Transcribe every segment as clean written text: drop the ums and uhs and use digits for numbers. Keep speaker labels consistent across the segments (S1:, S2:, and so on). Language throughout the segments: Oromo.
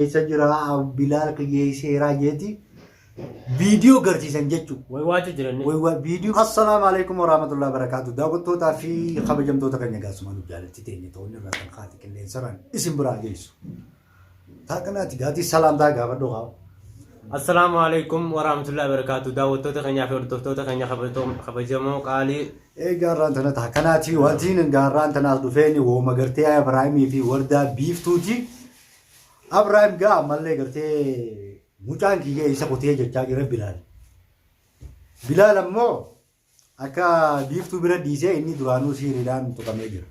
S1: Eessa jira Bilaal kiyyeesseeraa jeeti viidiyoo garsiisan jechuudha.
S2: Way waachu jiranni.
S1: Way viidiyoo. Assalaamu alaikum warahmatullahi wabarakatuh. Daawwattootaa fi kabajamtoota keenya gaasuma nu jaalatti teenya ta'uun irraa kan kaate qilleensarraan isin biraa geessu. Taaqanaati gaatii salaamtaa gaafadhu haa.
S2: Assalaamu alaikum warahmatullahi wabarakatuh. Daawwattoota keenyaa fi hordoftoota keenya kabajamoo qaalii.
S1: Egaa irraan tana taakanaati wantiin gaarraan tanaas dhufeen wooma gartee Ibraahimii fi wardaa biiftuuti. Abrahaam gaa ammallee gartee mucaan kiyya isa kutee jechaa jira Bilaal. Bilaal ammoo akka biiftuu bira dhiisee inni duraanuu siiriidhaan tuqamee jira.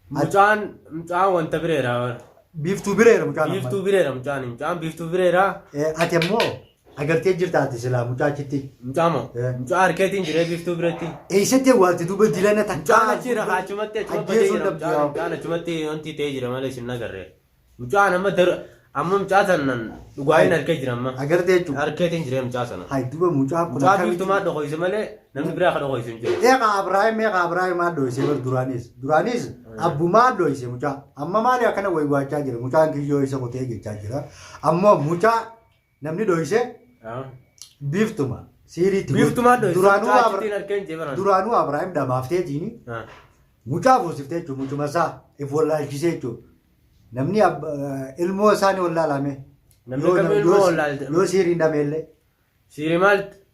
S2: Mucaan wanta bireera.
S1: Biiftuu bireera mucaan amma.
S2: Biiftuu bireera mucaan mucaan biiftuu bireera.
S1: Ati ammoo agartee jirta ati silaa mucaa achitti.
S2: Mucaa moo?
S1: Eh.
S2: Mucaa harkeetiin jiree biiftuu biratti.
S1: Eessatti awwaalti duuba dilana takkaa.
S2: Mucaan achi jira achumatti achuma badee
S1: Ajjeesuun
S2: jira
S1: dhabdi
S2: mucaan
S1: yaa.
S2: mucaan achumatti wanti ta'ee jira malee isin nagarre. Mucaan amma dar amma mucaa sanan dhugaa hin harkee jira amma.
S1: Agartee jechuudha.
S2: Harkeetiin jiree mucaa sana.
S1: Hay duuba mucaa kun
S2: Mucaa
S1: akkamitti-
S2: biiftumaa dhokoyse malee namni biraa ka dhokoyse hin jiru.
S1: Eeqa Abrahaam eeqa Abrahaam dhoyse bar duraanis duraanis abbumaa dhoyse mucaa amma maali akkana waywaachaa jira mucaan kiyyoo isa kutee jechaa jira ammoo mucaa namni dhoyse biiftuma siiriitti
S2: Biiftumaa dhoyse
S1: duraanuu
S2: mucaa achittiin harkeen jee baran.
S1: Duraanuu Abrahaam dhamaafteetiin mucaa fuusiftee jechuudha mucuma isaa if wallaalchisee jechuudha namni ilmoo isaa ni wallaalame
S2: Namni kam ilmoo wallaalte?
S1: Yoo siiriin dhameellee.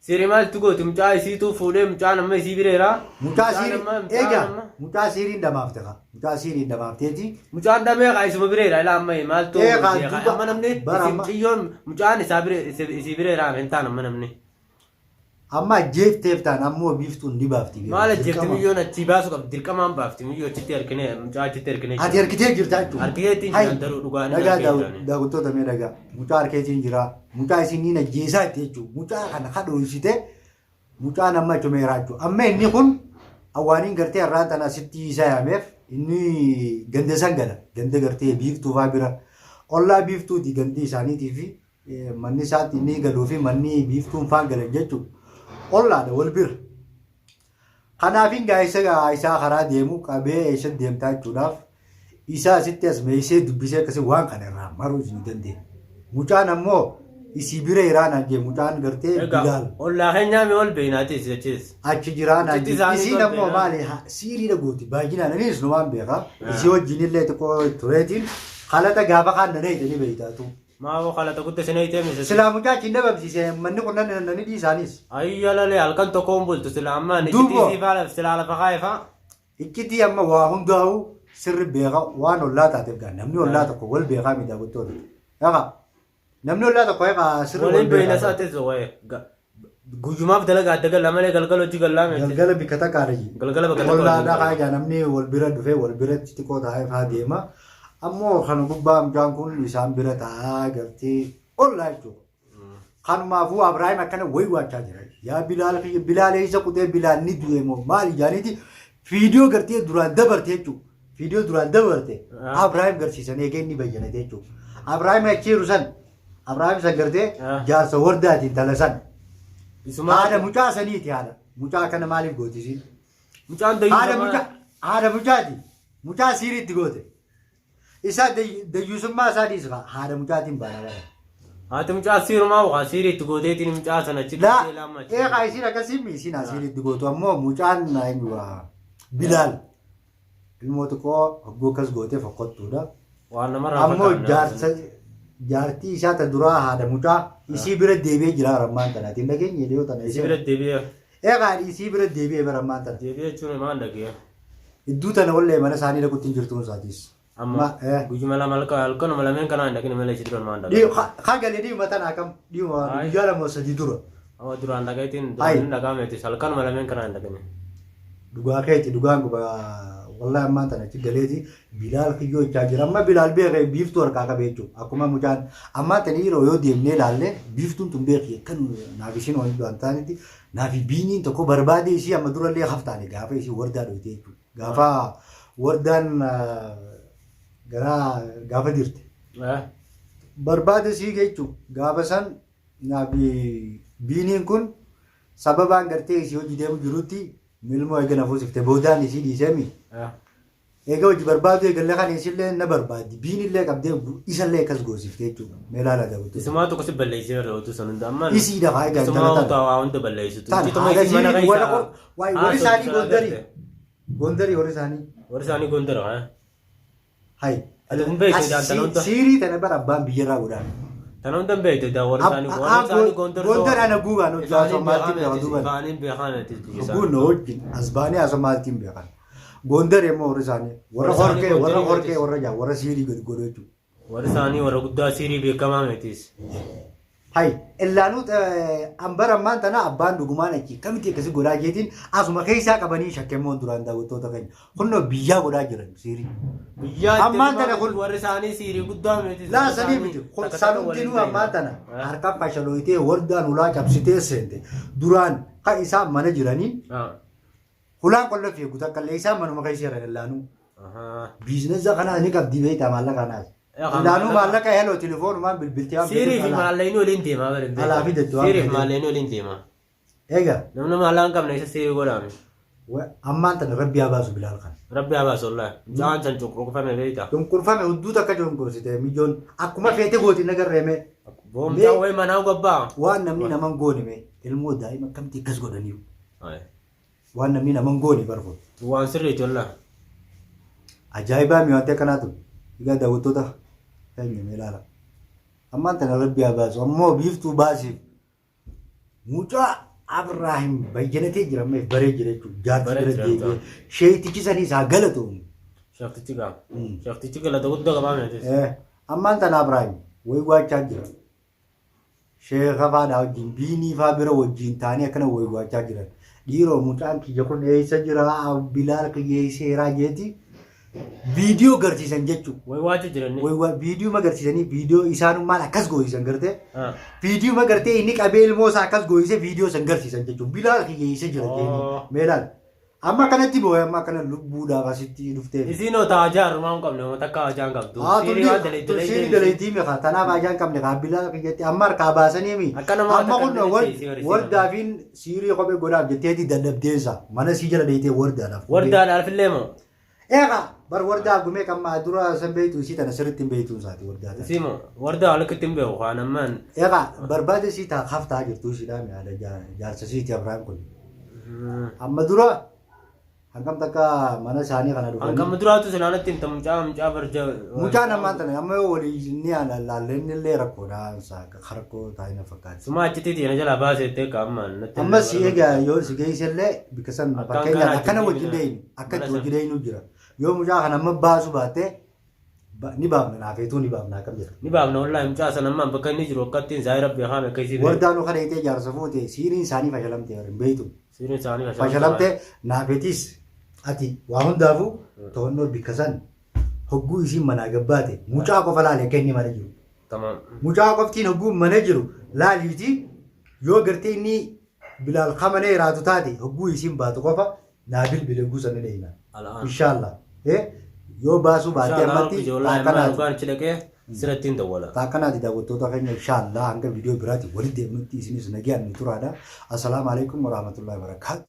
S2: Siiri maaltu gooti mucaa isiituu fuudhee mucaan amma isii bireera.
S1: Mucaa
S2: Mucaan
S1: siiri
S2: amma- mucaan
S1: egaa
S2: amma-
S1: mucaa siiriin dhamaafte kaa mucaa siiriin dhamaafteeti.
S2: Mucaan dhamee kaa isuma bireera ilaa amma maaltu
S1: Eegaa
S2: gooti kaa
S1: duuba
S2: amma namni
S1: bara
S2: isin
S1: amma-
S2: xiyyoon mucaan isaa bire isii bireera hin taan amma namni.
S1: Amma ajjeefteef taan ammoo biiftuun ni baafti.
S2: Maal ajjeefti
S1: Dirqama.
S2: miyyoon achii baasu qabdi dirqamaan baafti miyyoo achitti harkine mucaa achitti harkine.
S1: Ati harkitee jirta jechuudha.
S2: Harkiteetiin
S1: Hai,
S2: jiran daruu dhugaa ni
S1: Dhagaa
S2: harkee jirani.
S1: daawwattoota mee dhagaa. Mucaa harkeetiin jira. Mucaa isin niin ajjeesaa itti jechuudha. Mucaa kana kadhooysite mucaan amma cumeeraa jechuudha. Amma inni kun awaaniin gartee har'aan tana sitti isa yaameef inni ganda san gala. Ganda gartee biiftuu faa bira. Ollaa biiftuuti gandi isaaniitii fi manni isaatti inni galuu fi manni biiftuun faan galan jechuudha. Ollaadha wal bira. Kanaafin gaa isa isaa karaa deemu qabee eessa deemtaa jechuudhaaf isaa asitti as meessee dubbisee akkasii waan kana irraa maruu hin dandeenye. Mucaan ammoo isii bira iraa naan jee mucaan gartee
S2: Egaa
S1: Bilaal
S2: ollaa keenyaa mi ol beeknaatis jechiis.
S1: achi jiraa naan
S2: Achitti
S1: jee
S2: isaanii
S1: isiin ammoo
S2: tolfee,
S1: maali siiriidha gooti baay'inaan anis numaan beeka isii wajjin illee xiqqoo tureetiin halata gaafa kaan nan eeyite ni beeytaatu.
S2: Maa hoo kalata gudda sin eeytee misesi.
S1: Silaa mucaa achi hin dhabamsiise manni kun nan nani dhiisaanis.
S2: Ayya lalee halkan tokko hin bultu silaa amma ani iccitii
S1: Duuba.
S2: sii faa silaa lafa kaa'e faa.
S1: Iccitii amma waa hundaa'u sirri beeka waan ollaa taateef gaa namni ollaa tokko wal beekaa miti daawwattoota. Egaa namni ollaa tokko egaa sirri wal
S2: Waliin beeyna
S1: beekaa.
S2: sa'atis waa'ee guyyumaaf dalagaa adda galla malee galgala hojii gallaa miti.
S1: Galgala bikka takkaadha ji.
S2: Galgala bakka takka
S1: Ollaadhaa
S2: waliin galla.
S1: kaa egaa namni wal bira dhufee wal biratti xiqqoo taa'ee faa deema. Ammoo kana gubbaa mucaan kun isaan bira taa'aa gartee ollaa jechuudha. Kanumaafuu Abrahaam akkana wayi waachaa jira. Yaa Bilaal kiyya Bilaal eessa kutee Bilaal ni du'e moo maali jaaniiti viidiyoo gartee duraan dabarte jechuudha. Viidiyoo duraan dabarte Abrahaam garsiisan eegee inni bayyanate jechuudha. Abrahaam achi jiru san Abrahaam san gartee jaarsa wardaati intala san.
S2: Isuma
S1: Haadha mucaa saniiti haadha. Mucaa kana maaliif gooti isiin?
S2: Mucaan dayyuu
S1: Haadha mucaa haadha mucaati. Mucaa siiriitti goote. Isaa dayyuusummaa isaa dhiisfa haadha mucaatiin baana bara.
S2: Haati mucaa siirumaa waa siiriitti gooteetiin mucaa sana achi
S1: Laa
S2: dhiisee lama achi.
S1: eegaa isiin akkasii mi isiin asiiriitti gootu ammoo mucaan eenyu Bilaal ilmoo xiqqoo hogguu akkas gootee fokkottuudha.
S2: Waan namarraa
S1: Ammoo
S2: fakkaanna.
S1: jaarsa jaartii isaa ta duraa haadha mucaa isii bira deebi'ee jira rammaan tana. Ati hin dhageenye dhiyoo tana
S2: Isii
S1: isii.
S2: bira deebi'ee.
S1: Eegaa isii bira deebi'ee bara ammaan tana.
S2: Deebi'ee jechuun maal dhagee?
S1: Idduu tana wallee mana isaanii dhaquutti hin jirtuun isaatis.
S2: Amma
S1: Ma,
S2: guyyuma lama halkanuma lameen kanaa hin dhaqini malee isii duraan maal
S1: Dhiyoo
S2: dhagee?
S1: ka galee dhiyuma tana akkam dhiyuma
S2: Ayi.
S1: guyyaa lama sadii dura.
S2: Amma duraan dhagaetiin
S1: Ayi.
S2: duraan hin dhagaameetis halkanuma lameen kanaa hin dhaqini.
S1: Dhugaa keeti dhugaan guba wallahi ammaan tana achi galeeti Bilaal kiyyoo jechaa jira. Amma Bilaal beekee biiftuu harkaa qabe jechuudha. Akkuma mucaan ammaan tana yeroo yoo deemnee ilaalle biiftuun tun beeki akka naaf isiin waan duraan taanitti naaf biiniin tokko barbaade isii amma durallee haftaane gaafa isii wardaa dhoyte jechuudha. Gaafa wardaan garaa gaafa dirte. Barbaade isii jechuudha. Gaafa san naaf biiniin kun sababaan gartee isii hojii deemu jirutti milmoo eega na fuusifte boodaan isii dhiiseemi. Egaa hojii barbaadu eegalee kan isillee na barbaaddi. Biinillee qabdee isallee akkas goosifte jechuudha. Mee ilaalaa daawwattoota.
S2: Isumaa tokko si balleessee irra otuu san hunda amma.
S1: Isiidha haa egaa
S2: Isumaa
S1: intala tana.
S2: utaa waa hunda balleessitu.
S1: Tan
S2: Icciituma
S1: haadha
S2: isii mana
S1: isiin warra
S2: keessaa
S1: waa'ee warri isaanii
S2: haasoftu
S1: Gondarii.
S2: agarte.
S1: Gondarii warri isaanii.
S2: Warri isaanii Gondara haa.
S1: Hai.
S2: Ati kun beektu idaan tana hunda.
S1: Siirii tana bara abbaan biyyarraa godhaan.
S2: Tana hunda hin beektu idaan warri isaanii warri isaanii Gondar.
S1: Gondar ana guugaan hojii haasomaaltiin beekan duuban.
S2: Ifaaniin beekan ati biyya isaanii.
S1: Guun wajjin as baanee haasomaaltiin beekan. Gondar immoo warri isaanii warra
S2: Warri isaanii
S1: horkee warra
S2: Gondarii
S1: horkee
S2: miti.
S1: warra jaa warra siirii gadi godhu jechuudha.
S2: Warri isaanii warra guddaa siirii beekamaa mitis.
S1: Hai illaanuu ambara ammaan tana abbaan dhugumaan achi kamitti akkasi godhaa jeetiin asuma keessaa qabanii shakkeemmoon duraan daawwattoota keenya. Kunnoo biyyaa godhaa jiran siirii.
S2: Biyyaa
S1: Ammaan tana kun-
S2: warri isaanii siirii guddaa mitis.
S1: Laa sanii miti. Sanumtinuu ammaan tana harka fashaloyitee wardaan hulaa cabsitee seente. Duraan kan isaan mana jiranii hulaan qolla fiigu takka illee isaan manuma keessa jiran illaanuu. Biizinasa kanaa ni qabdi beektaa maallaqa kanaas. Illaanuu maallaqa heloo tilifoonumaan bilbiltee waan
S2: Siirii fi
S1: beektuuf alaa.
S2: maallaqni waliin deemaa bare.
S1: Alaa fidattu waan
S2: Siirii fi
S1: fedhe.
S2: maallaqni waliin deemaa.
S1: Egaa
S2: Namni maallaqa hin qabne isa siirii godhaame.
S1: ammaan tana rabbi haa baasu bilaal kana.
S2: Rabbi haa baasu wallaahi. Mucaan san cunqurfame beektaa.
S1: Cunqurfame hudduu takka cunqursite mijoon akkuma feete gooti nagarreeme
S2: Boomtaa wayi manaa gabbaa.
S1: waan namni naman goone mee ilmoo daa'ima akkamti akkas godhaniiru waan namni naman goone barfoo.
S2: Waan sirriiti wallaahi.
S1: Ajaa'ibaa mi wanti akkanaa tun. Egaa daawwattoota keenya mee ilaala. Ammaan tana rabbi haa baasu. Ammoo biiftuu baasiif. Mucaa Abrahaam bayyanatee jira amma baree jira jechuudha. Jaartii
S2: Baree
S1: bira
S2: jira,
S1: deebi'ee. Sheeytichi saniis haa galatoomu.
S2: Shaftichi gaa. Shaftichi galata guddaa qabaa mitis.
S1: Ammaan tana Abrahaam wayi waachaa jira. Sheeka faadhaa wajjin biinii faa bira wajjin taa'anii akkana wayi waachaa jiran. Dhiiroo mucaan kiyya kun eessa jira Bilaal kiyya eessa jiraa jeeti viidiyoo garsiisan jechuudha.
S2: Wayi waachu jiranni.
S1: Viidiyoo magarsiisanii viidiyoo isaanummaan akkas gooyisan gartee viidiyoo magartee inni qabee ilmoo isaa akkas gooyise viidiyoo san garsiisan jechuudha. Bilaal kiyya eessa jira jeeni mee laal. Amma akkanatti boo'e amma akkana lubbuudhaaf asitti dhuftee.
S2: Isiin hoo taajaa harmaa hin qabne uummata akka haajaa hin qabdu. Siirii waan
S1: Siirii
S2: daleetii
S1: daleetii meeqa tanaaf haajaa hin qabne kaa Bilaal kiyyatti amma harkaa baasanii mi.
S2: Akka nama
S1: Amma kun
S2: takka illee isii barsiisan.
S1: wardaafiin siirii kophee godhaaf jetteeti dadhabdeessa mana sii jala deetee wardaadhaaf.
S2: Wardaadhaaf illee moo?
S1: Eegaa bar wardaa gumee kan maa dura san beektu isii tana sirriitti hin beektu isaati wardaa tana.
S2: Isii moo? Wardaa halkatti hin beeku kaan ammaan.
S1: Eegaa barbaade sii taa haftaa jirtu isiidhaa mi'aadha jaarsa siiti Abrahaam kun. Amma dura hangam takka mana isaanii kana dhufanii.
S2: Hangam duraatu silaanatti himta mucaa mucaa barja.
S1: Mucaan ammaan tana amma yoo walii ni laalleen illee rakkoodha rakkoo taa'ina fakkaata.
S2: Suma achitti tiina jalaa baaseettee kaa'ammaan natti.
S1: Amma si egaa yoo si geesse illee bikka san
S2: Akkaan
S1: fakkeenyaaf
S2: karaa
S1: akkana
S2: itti
S1: wajjin
S2: deemina.
S1: deemu akka itti
S2: Mana
S1: wajjin deemu jira. Yoo mucaa kana amma baasu baatte ni baafna naafeetuu ni baafna akkam jedha.
S2: Ni baafna wallaahi mucaa sana ammaan bakka inni jiru akka ittiin zaayira beekaa akka isii beeku.
S1: Wardaanuu kana hiitee jaarsa fuute siiriin isaanii fashalamte hin beektu.
S2: Siiriin isaanii
S1: Fashalamte naafeetiis ati waa hundaafuu to'annoo bikka san hogguu isiin manaa gabbaate mucaa qofa laale akka inni mana jiru.
S2: Tamam.
S1: Mucaa qoftiin hogguu mana jiru laaliiti yoo gartee inni bilaal kamanee jiraatu taate hogguu isiin baatu qofa naa bilbile hogguu sana dheeyna.
S2: Al'aan.
S1: Inshaallah. Yoo baasuu baattee ammatti
S2: Taakkanaati. Dhugaan achi dhaqee sirratti hin dawwala.
S1: Taakkanaati daawwattoota keenya inshaallah hanga viidiyoo biraatti walitti deemnutti isinis nagaan nu turaadha. Assalaamu alaikum warahmatullahi wabarakatuh.